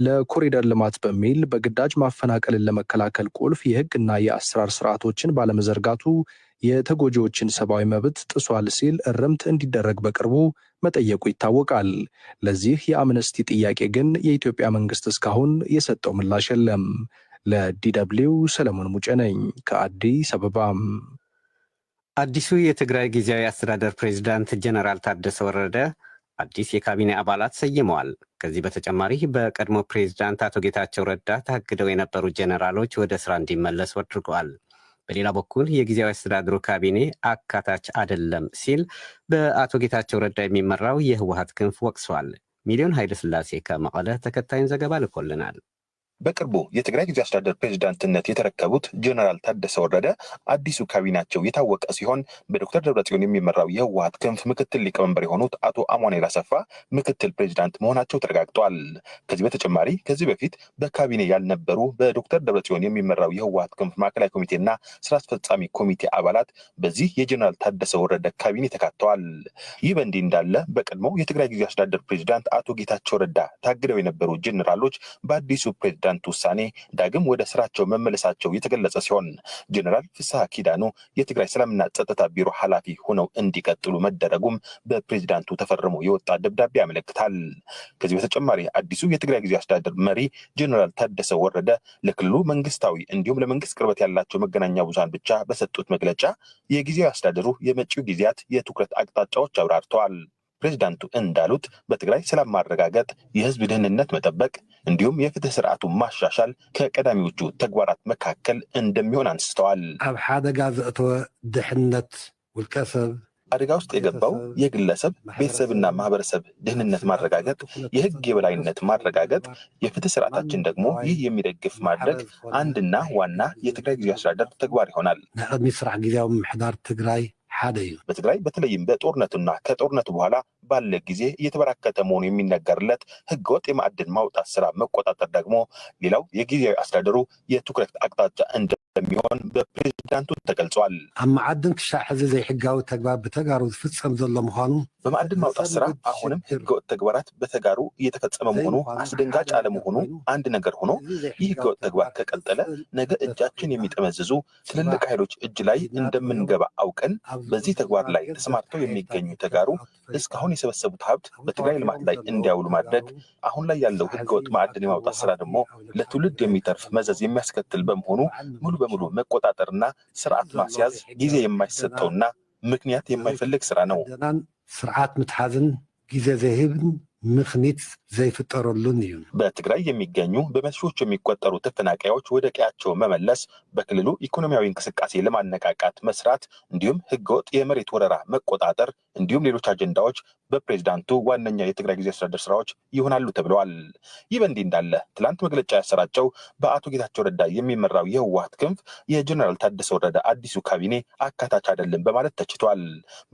ለኮሪደር ልማት በሚል በግዳጅ ማፈናቀልን ለመከላከል ቁልፍ የሕግና የአሰራር ስርዓቶችን ባለመዘርጋቱ የተጎጂዎችን ሰብአዊ መብት ጥሷል ሲል እርምት እንዲደረግ በቅርቡ መጠየቁ ይታወቃል። ለዚህ የአምነስቲ ጥያቄ ግን የኢትዮጵያ መንግስት እስካሁን የሰጠው ምላሽ የለም። ለዲደብሊው ሰለሞን ሙጬ ነኝ ከአዲስ አበባ። አዲሱ የትግራይ ጊዜያዊ አስተዳደር ፕሬዚዳንት ጀነራል ታደሰ ወረደ አዲስ የካቢኔ አባላት ሰይመዋል። ከዚህ በተጨማሪ በቀድሞ ፕሬዚዳንት አቶ ጌታቸው ረዳ ታግደው የነበሩ ጀነራሎች ወደ ስራ እንዲመለሱ አድርገዋል። በሌላ በኩል የጊዜያዊ አስተዳደሩ ካቢኔ አካታች አይደለም ሲል በአቶ ጌታቸው ረዳ የሚመራው የህወሀት ክንፍ ወቅሷል። ሚሊዮን ኃይለስላሴ ከመቀለ ተከታዩን ዘገባ ልኮልናል። በቅርቡ የትግራይ ጊዜያዊ አስተዳደር ፕሬዚዳንትነት የተረከቡት ጀነራል ታደሰ ወረደ አዲሱ ካቢናቸው የታወቀ ሲሆን፣ በዶክተር ደብረጽዮን የሚመራው የህወሀት ክንፍ ምክትል ሊቀመንበር የሆኑት አቶ አማኑኤል አሰፋ ምክትል ፕሬዚዳንት መሆናቸው ተረጋግጧል። ከዚህ በተጨማሪ ከዚህ በፊት በካቢኔ ያልነበሩ በዶክተር ደብረጽዮን የሚመራው የህወሀት ክንፍ ማዕከላዊ ኮሚቴና ስራ አስፈጻሚ ኮሚቴ አባላት በዚህ የጀነራል ታደሰ ወረደ ካቢኔ ተካተዋል። ይህ በእንዲህ እንዳለ በቀድሞው የትግራይ ጊዜያዊ አስተዳደር ፕሬዚዳንት አቶ ጌታቸው ረዳ ታግደው የነበሩ ጀነራሎች በአዲሱ ፕሬዚዳንት ውሳኔ ዳግም ወደ ስራቸው መመለሳቸው የተገለጸ ሲሆን፣ ጀነራል ፍስሐ ኪዳኑ የትግራይ ሰላምና ጸጥታ ቢሮ ኃላፊ ሆነው እንዲቀጥሉ መደረጉም በፕሬዚዳንቱ ተፈርሞ የወጣ ደብዳቤ ያመለክታል። ከዚህ በተጨማሪ አዲሱ የትግራይ ጊዜያዊ አስተዳደር መሪ ጀነራል ታደሰ ወረደ ለክልሉ መንግስታዊ እንዲሁም ለመንግስት ቅርበት ያላቸው መገናኛ ብዙሃን ብቻ በሰጡት መግለጫ የጊዜያዊ አስተዳደሩ የመጪው ጊዜያት የትኩረት አቅጣጫዎች አብራርተዋል። ፕሬዚዳንቱ እንዳሉት በትግራይ ሰላም ማረጋገጥ፣ የህዝብ ደህንነት መጠበቅ እንዲሁም የፍትህ ስርዓቱ ማሻሻል ከቀዳሚዎቹ ተግባራት መካከል እንደሚሆን አንስተዋል። ኣብ ሓደጋ ዘእተወ ድሕነት ውልቀ ሰብ፣ አደጋ ውስጥ የገባው የግለሰብ፣ ቤተሰብና ማህበረሰብ ደህንነት ማረጋገጥ፣ የህግ የበላይነት ማረጋገጥ፣ የፍትህ ስርዓታችን ደግሞ ይህ የሚደግፍ ማድረግ አንድና ዋና የትግራይ ጊዜያዊ አስተዳደር ተግባር ይሆናል። ናይ ቅድሚት ስራሕ ጊዜያዊ ምምሕዳር ትግራይ ሓደ እዩ። በትግራይ በተለይም በጦርነቱና ከጦርነቱ በኋላ ባለ ጊዜ እየተበራከተ መሆኑ የሚነገርለት ህገወጥ የማዕድን ማውጣት ስራ መቆጣጠር ደግሞ ሌላው የጊዜያዊ አስተዳደሩ የትኩረት አቅጣጫ እንደሚሆን በፕሬዚዳንቱ ተገልጿል። ኣብ መዓድን ክሳዕ ሕዚ ዘይሕጋዊ ተግባር ብተጋሩ ዝፍፀም ዘሎ ምኳኑ በማዕድን ማውጣት ስራ አሁንም ህገወጥ ተግባራት በተጋሩ እየተፈጸመ መሆኑ አስደንጋጭ አለመሆኑ አንድ ነገር ሆኖ፣ ይህ ህገወጥ ተግባር ከቀጠለ ነገ እጃችን የሚጠመዝዙ ትልልቅ ኃይሎች እጅ ላይ እንደምንገባ አውቀን በዚህ ተግባር ላይ ተሰማርተው የሚገኙ ተጋሩ እስካሁን የሰበሰቡት ሀብት በትግራይ ልማት ላይ እንዲያውሉ ማድረግ፣ አሁን ላይ ያለው ህገወጥ ማዕድን የማውጣት ስራ ደግሞ ለትውልድ የሚተርፍ መዘዝ የሚያስከትል በመሆኑ ሙሉ በሙሉ መቆጣጠርና ስርዓት ማስያዝ ጊዜ የማይሰጠውና ምክንያት የማይፈልግ ስራ ነው። ስርዓት ምትሓዝን ጊዜ ዘይህብን ምክኒት ዘይፍጠረሉን እዩ። በትግራይ የሚገኙ በመቶ ሺዎች የሚቆጠሩ ተፈናቃዮች ወደ ቀያቸው መመለስ፣ በክልሉ ኢኮኖሚያዊ እንቅስቃሴ ለማነቃቃት መስራት እንዲሁም ህገወጥ የመሬት ወረራ መቆጣጠር እንዲሁም ሌሎች አጀንዳዎች በፕሬዚዳንቱ ዋነኛ የትግራይ ጊዜያዊ አስተዳደር ስራዎች ይሆናሉ ተብለዋል። ይህ በእንዲህ እንዳለ ትላንት መግለጫ ያሰራጨው በአቶ ጌታቸው ረዳ የሚመራው የህወሀት ክንፍ የጀነራል ታደሰ ወረደ አዲሱ ካቢኔ አካታች አይደለም በማለት ተችቷል።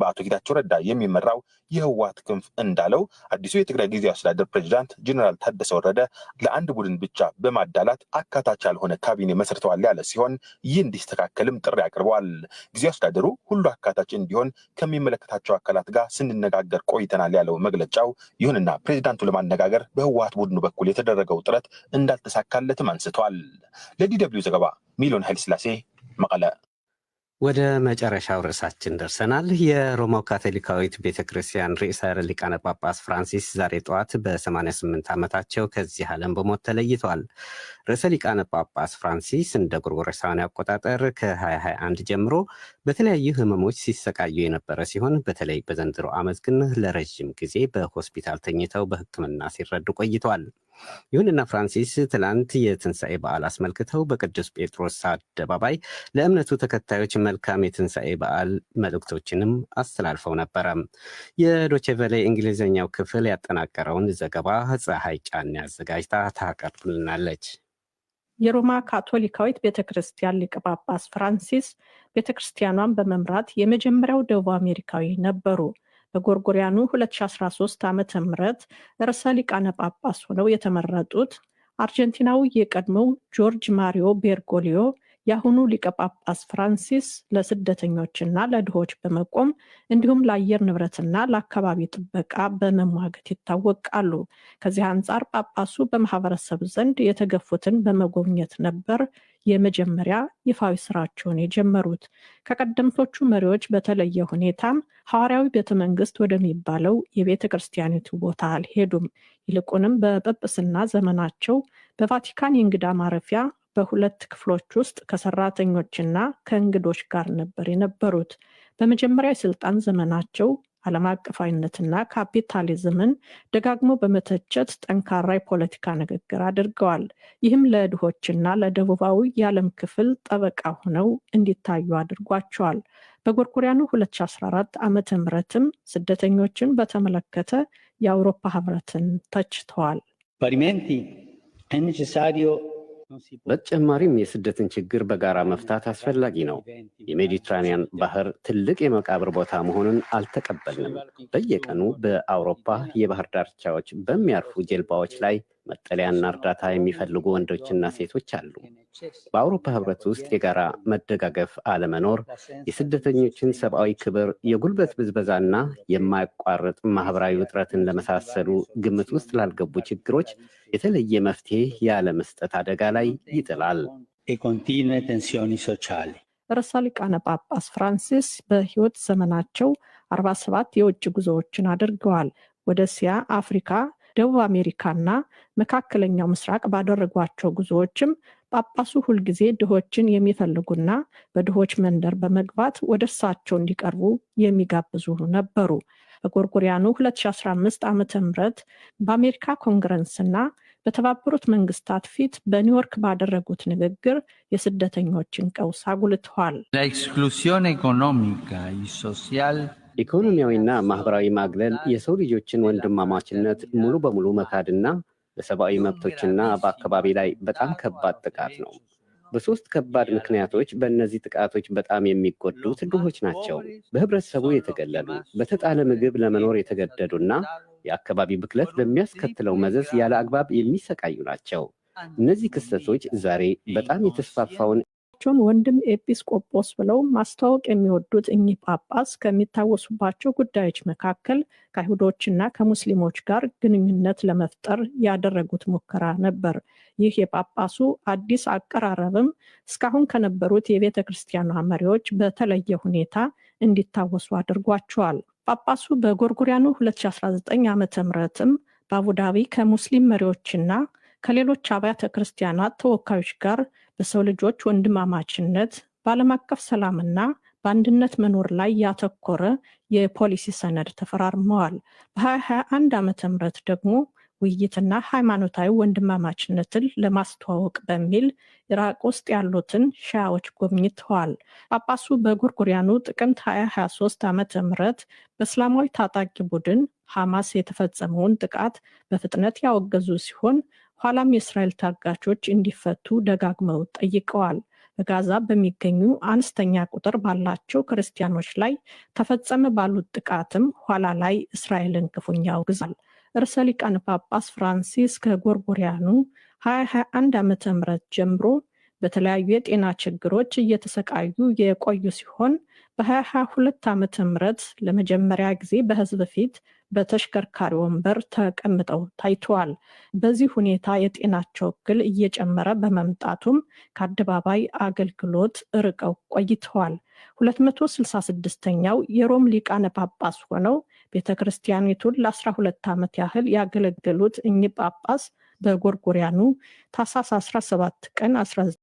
በአቶ ጌታቸው ረዳ የሚመራው የህወሀት ክንፍ እንዳለው አዲሱ የትግራይ ጊዜያዊ አስተዳደር ፕሬዚዳንት ጀነራል ታደሰ ወረደ ለአንድ ቡድን ብቻ በማዳላት አካታች ያልሆነ ካቢኔ መስርተዋል ያለ ሲሆን፣ ይህ እንዲስተካከልም ጥሪ አቅርበዋል። ጊዜያዊ አስተዳደሩ ሁሉ አካታች እንዲሆን ከሚመለከታቸው አካላት ጋር ስንነጋገር ቆይተናል ያለው መግለጫው፣ ይሁንና ፕሬዚዳንቱ ለማነጋገር በህወሀት ቡድኑ በኩል የተደረገው ጥረት እንዳልተሳካለትም አንስተዋል። ለዲ ደብልዩ ዘገባ ሚሊዮን ኃይለስላሴ መቀለ። ወደ መጨረሻው ርዕሳችን ደርሰናል። የሮማው ካቶሊካዊት ቤተ ክርስቲያን ርዕሰ ሊቃነ ጳጳስ ፍራንሲስ ዛሬ ጠዋት በ88 ዓመታቸው ከዚህ ዓለም በሞት ተለይተዋል። ርዕሰ ሊቃነ ጳጳስ ፍራንሲስ እንደ ጎርጎሮሳውያን አቆጣጠር ከ2021 ጀምሮ በተለያዩ ህመሞች ሲሰቃዩ የነበረ ሲሆን፣ በተለይ በዘንድሮ ዓመት ግን ለረዥም ጊዜ በሆስፒታል ተኝተው በሕክምና ሲረዱ ቆይተዋል። ይሁንና ፍራንሲስ ትላንት የትንሣኤ በዓል አስመልክተው በቅዱስ ጴጥሮስ አደባባይ ለእምነቱ ተከታዮች መልካም የትንሣኤ በዓል መልእክቶችንም አስተላልፈው ነበረ። የዶቼ ቬለ እንግሊዝኛው ክፍል ያጠናቀረውን ዘገባ ፀሐይ ጫኔ አዘጋጅታ ታቀርብልናለች። የሮማ ካቶሊካዊት ቤተ ክርስቲያን ሊቀ ጳጳስ ፍራንሲስ ቤተ ክርስቲያኗን በመምራት የመጀመሪያው ደቡብ አሜሪካዊ ነበሩ። በጎርጎሪያኑ 2013 ዓ.ም. ርዕሰ ሊቃነ ጳጳስ ሆነው የተመረጡት አርጀንቲናዊ የቀድሞው ጆርጅ ማሪዮ ቤርጎሊዮ የአሁኑ ሊቀ ጳጳስ ፍራንሲስ ለስደተኞችና ለድሆች በመቆም እንዲሁም ለአየር ንብረትና ለአካባቢ ጥበቃ በመሟገት ይታወቃሉ። ከዚህ አንጻር ጳጳሱ በማህበረሰብ ዘንድ የተገፉትን በመጎብኘት ነበር የመጀመሪያ ይፋዊ ስራቸውን የጀመሩት። ከቀደምቶቹ መሪዎች በተለየ ሁኔታም ሐዋርያዊ ቤተ መንግስት ወደሚባለው የቤተ ክርስቲያኒቱ ቦታ አልሄዱም። ይልቁንም በጵጵስና ዘመናቸው በቫቲካን የእንግዳ ማረፊያ በሁለት ክፍሎች ውስጥ ከሰራተኞችና ከእንግዶች ጋር ነበር የነበሩት። በመጀመሪያ የስልጣን ዘመናቸው ዓለም አቀፋዊነትና ካፒታሊዝምን ደጋግሞ በመተቸት ጠንካራ የፖለቲካ ንግግር አድርገዋል። ይህም ለድሆችና ለደቡባዊ የዓለም ክፍል ጠበቃ ሆነው እንዲታዩ አድርጓቸዋል። በጎርጎሪያኑ 2014 ዓመተ ምህረትም ስደተኞችን በተመለከተ የአውሮፓ ህብረትን ተችተዋል። በተጨማሪም የስደትን ችግር በጋራ መፍታት አስፈላጊ ነው። የሜዲትራኒያን ባህር ትልቅ የመቃብር ቦታ መሆኑን አልተቀበልንም። በየቀኑ በአውሮፓ የባህር ዳርቻዎች በሚያርፉ ጀልባዎች ላይ መጠለያና እርዳታ የሚፈልጉ ወንዶችና ሴቶች አሉ። በአውሮፓ ህብረት ውስጥ የጋራ መደጋገፍ አለመኖር የስደተኞችን ሰብአዊ ክብር፣ የጉልበት ብዝበዛና የማያቋርጥ ማህበራዊ ውጥረትን ለመሳሰሉ ግምት ውስጥ ላልገቡ ችግሮች የተለየ መፍትሄ ያለመስጠት አደጋ ላይ ይጥላል። ርዕሰ ሊቃነ ጳጳስ ፍራንሲስ በህይወት ዘመናቸው 47 የውጭ ጉዞዎችን አድርገዋል። ወደ እስያ፣ አፍሪካ፣ ደቡብ አሜሪካና መካከለኛው ምስራቅ ባደረጓቸው ጉዞዎችም ጳጳሱ ሁልጊዜ ድሆችን የሚፈልጉና በድሆች መንደር በመግባት ወደ እርሳቸው እንዲቀርቡ የሚጋብዙ ነበሩ። በጎርጎሪያኑ 2015 ዓ ም በአሜሪካ ኮንግረስና በተባበሩት መንግስታት ፊት በኒውዮርክ ባደረጉት ንግግር የስደተኞችን ቀውስ አጉልተዋል። ኢኮኖሚያዊና ማህበራዊ ማግለል የሰው ልጆችን ወንድማማችነት ሙሉ በሙሉ መካድና በሰብአዊ መብቶችና በአካባቢ ላይ በጣም ከባድ ጥቃት ነው። በሶስት ከባድ ምክንያቶች በእነዚህ ጥቃቶች በጣም የሚጎዱት ድሆች ናቸው። በህብረተሰቡ የተገለሉ፣ በተጣለ ምግብ ለመኖር የተገደዱና የአካባቢ ብክለት በሚያስከትለው መዘዝ ያለ አግባብ የሚሰቃዩ ናቸው። እነዚህ ክስተቶች ዛሬ በጣም የተስፋፋውን ወንድም ኤጲስቆጶስ ብለው ማስተዋወቅ የሚወዱት እኚህ ጳጳስ ከሚታወሱባቸው ጉዳዮች መካከል ከአይሁዶችና ከሙስሊሞች ጋር ግንኙነት ለመፍጠር ያደረጉት ሙከራ ነበር። ይህ የጳጳሱ አዲስ አቀራረብም እስካሁን ከነበሩት የቤተ ክርስቲያኗ መሪዎች በተለየ ሁኔታ እንዲታወሱ አድርጓቸዋል። ጳጳሱ በጎርጎሪያኑ 2019 ዓ ምትም በአቡዳቢ ከሙስሊም መሪዎችና ከሌሎች አብያተ ክርስቲያናት ተወካዮች ጋር በሰው ልጆች ወንድማማችነት፣ በዓለም አቀፍ ሰላምና በአንድነት መኖር ላይ ያተኮረ የፖሊሲ ሰነድ ተፈራርመዋል። በ2021 ዓ ም ደግሞ ውይይትና ሃይማኖታዊ ወንድማማችነትን ለማስተዋወቅ በሚል ኢራቅ ውስጥ ያሉትን ሺያዎች ጎብኝተዋል። ጳጳሱ በጎርጎሪያኑ ጥቅምት 2023 ዓ ም በእስላማዊ ታጣቂ ቡድን ሐማስ የተፈጸመውን ጥቃት በፍጥነት ያወገዙ ሲሆን ኋላም የእስራኤል ታጋቾች እንዲፈቱ ደጋግመው ጠይቀዋል። በጋዛ በሚገኙ አነስተኛ ቁጥር ባላቸው ክርስቲያኖች ላይ ተፈጸመ ባሉት ጥቃትም ኋላ ላይ እስራኤልን ክፉኛ አውግዟል። ርዕሰ ሊቃነ ጳጳስ ፍራንሲስ ከጎርጎሪያኑ 2021 ዓ ም ጀምሮ በተለያዩ የጤና ችግሮች እየተሰቃዩ የቆዩ ሲሆን በ2022 ዓ ም ለመጀመሪያ ጊዜ በሕዝብ ፊት በተሽከርካሪ ወንበር ተቀምጠው ታይተዋል። በዚህ ሁኔታ የጤናቸው እክል እየጨመረ በመምጣቱም ከአደባባይ አገልግሎት ርቀው ቆይተዋል። 266ኛው የሮም ሊቃነ ጳጳስ ሆነው ቤተ ክርስቲያኒቱን ለ12 ዓመት ያህል ያገለገሉት እኚህ ጳጳስ በጎርጎሪያኑ ታኅሳስ 17 ቀን